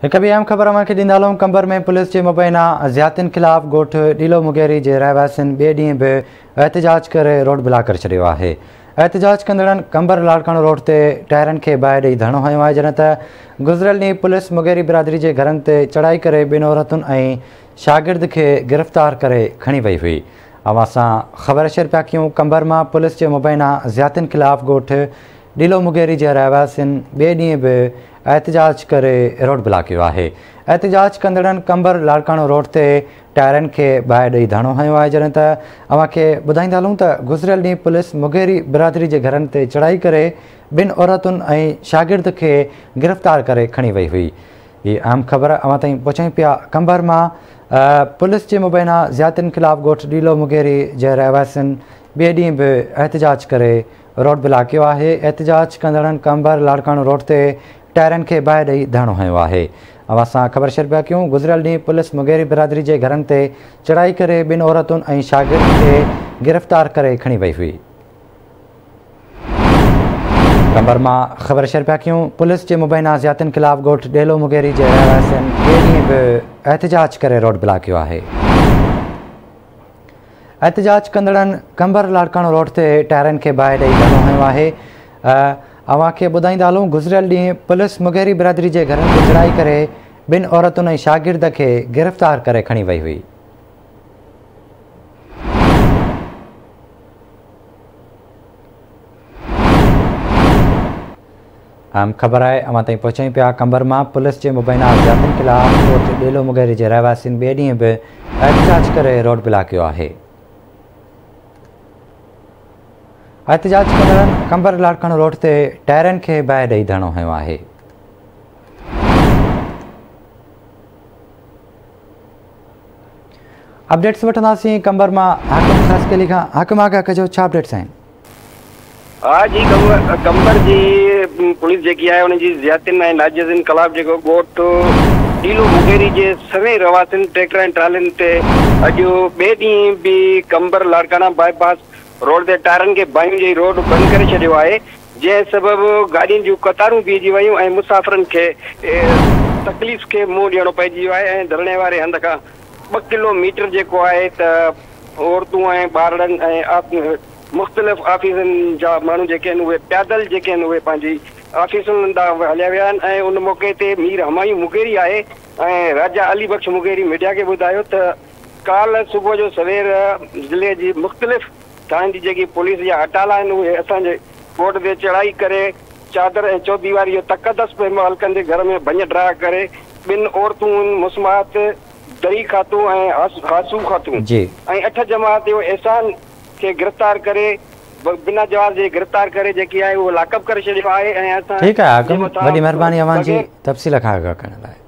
هڪ ٻي اهم خبر اوهان کي ڏيندا هلون، قمبر ۾ پوليس جي مبينا زيادتين خلاف ڳوٺ ڏيلو مغيري جي رهواسين ٻئي ڏينهن به احتجاج ڪري روڊ بلاڪ ڪري ڇڏيو آهي. احتجاج ڪندڙن قمبر لاڙڪاڻو روڊ تي ٽائرن کي باهه ڏئي ڌرڻو هنيو آهي، جڏهن ته گذريل ڏينهن پوليس مغيري برادري جي گهرن تي چڙهائي ڪري ٻن عورتن ۽ شاگرد کي گرفتار ڪري کڻي وئي هئي. اوهان سان خبر شيئر پيا ڪيون قمبر مان پوليس جي مبينا زيادتين خلاف ڳوٺ ڏيلو مغيري جي رهواسين ٻئي ڏينهن به احتجاج ڪري روڊ بلاڪ ڪيو آهي. احتجاج ڪندڙن قمبر لاڙڪاڻو روڊ تي ٽائرن کي باهه ڏئي ڌرڻو هنيو آهي، جڏهن ته اوهان کي ٻڌائيندا هلون ته گذريل ڏينهن پوليس مغيري برادري جي گهرن تي چڙهائي ڪري ٻن عورتن ۽ شاگرد کي گرفتار ڪري کڻي وئي هئي. هي اهم خبر اوهان تائين پهچايون پيا قمبر مان پوليس جي مبينا زيادتين خلاف ڳوٺ ڏيلو مغيري جي رهواسين ٻئي ڏينهن به احتجاج ڪري روڊ بلاڪ ڪيو آهي، احتجاج ڪندڙن قمبر لاڙڪاڻو روڊ تي ٽائرن کي باهه ڏئي ڌرڻو هنيو آهي. اوهان سان خبر شيئر پيا ڪيون گذريل ڏينهن پوليس مغيري برادري جي گهرن تي چڙهائي ڪري ٻن عورتن ۽ شاگرد کي گرفتار ڪري کڻي وئي هئي. قمبر مان خبر شيئر پيا ڪيون پوليس جي مبينا زيادتين خلاف ڳوٺ ڏيلو مغيري جي رهواسين ٻئي ڏينهن به احتجاج ڪري روڊ بلاڪ ڪيو آهي. احتجاج ڪندڙن قمبر لاڙڪاڻو روڊ تي ٽائرن کي باهه ڏئي ڌرڻو هنيو آهي. اوهان کي ٻڌائيندا هلون گذريل ڏينهن پوليس مغيري برادري جي گهرن تي چڙهائي ڪري ٻن عورتن ۽ شاگرد کي گرفتار ڪري کڻي وئي هئي. اهم خبر آهي اوهان تائين پهچايون پيا قمبر مان پوليس جي مبينا زيادتين خلاف ڳوٺ ڏيلو مغيري جي رهواسين ٻئي ڏينهن به احتجاج ڪري روڊ بلاڪ ڪيو آهي. احتجاج ڪندڙن قمبر لاڙڪاڻو روڊ تي ٽائرن کي باهه ڏئي ڌرڻو هنيو آهي. اپڊيٽس وٺنداسين قمبر مان حاڪم خاصخيلي کان. حاڪم آگاهه ڪجو ڇا اپڊيٽس آهن؟ ها جي قمبر جي پوليس جيڪي آهي ان جي زيادتين ۽ ناجائزين خلاف جيڪو ڳوٺ ڏيلو مغيري جي سوين رهواسين ٽريڪٽر ۽ ٽرالين تي اڄ ٻئي ڏينهن به قمبر لاڙڪاڻا باء پاس روڊ تي ٽائرن کي باهيون ڏئي روڊ بند ڪري ڇڏيو آهي جنهن سبب گاڏين جون قطارون بيهجي ويون ۽ مسافرن کي تڪليف کي منهن ڏيڻو پئجي ويو آهي ۽ ڌرڻي واري هنڌ کان ٻه ڪلو ميٽر جيڪو آهي ته عورتون ۽ ٻارڙن ۽ مختلف آفيسن جا ماڻهو جيڪي آهن اهي پيادل جيڪي آهن اهي پنهنجي آفيسن ڏانهن هليا ويا آهن ۽ ان موقعي تي مير همايون مغيري آهي ۽ راجا علي بخش مغيري ميڊيا کي ٻڌايو ته ڪالهه صبح جو سوير ضلعي جي مختلف ٿاڻن جي جيڪي پوليس جا اٽالا آهن اهي اسان جي ڳوٺ تي چڙهائي ڪري چادر ۽ چوديواري جو تقدس پائمال ڪندي گهر ۾ ڀڃ ڊاهه ڪري ٻن عورتون مسمات دري خاتون ۽ هاسو خاتون ۽ اٺ جماعت جو احسان کي گرفتار ڪري بنا جواز جي گرفتار ڪري جيڪي آهي اهو لاڪپ ڪري ڇڏيو آهي ۽ اسان ٺيڪ آهي حاڪم وڏي مهرباني اوهان جي تفصيل کان آگاهه ڪرڻ لاء.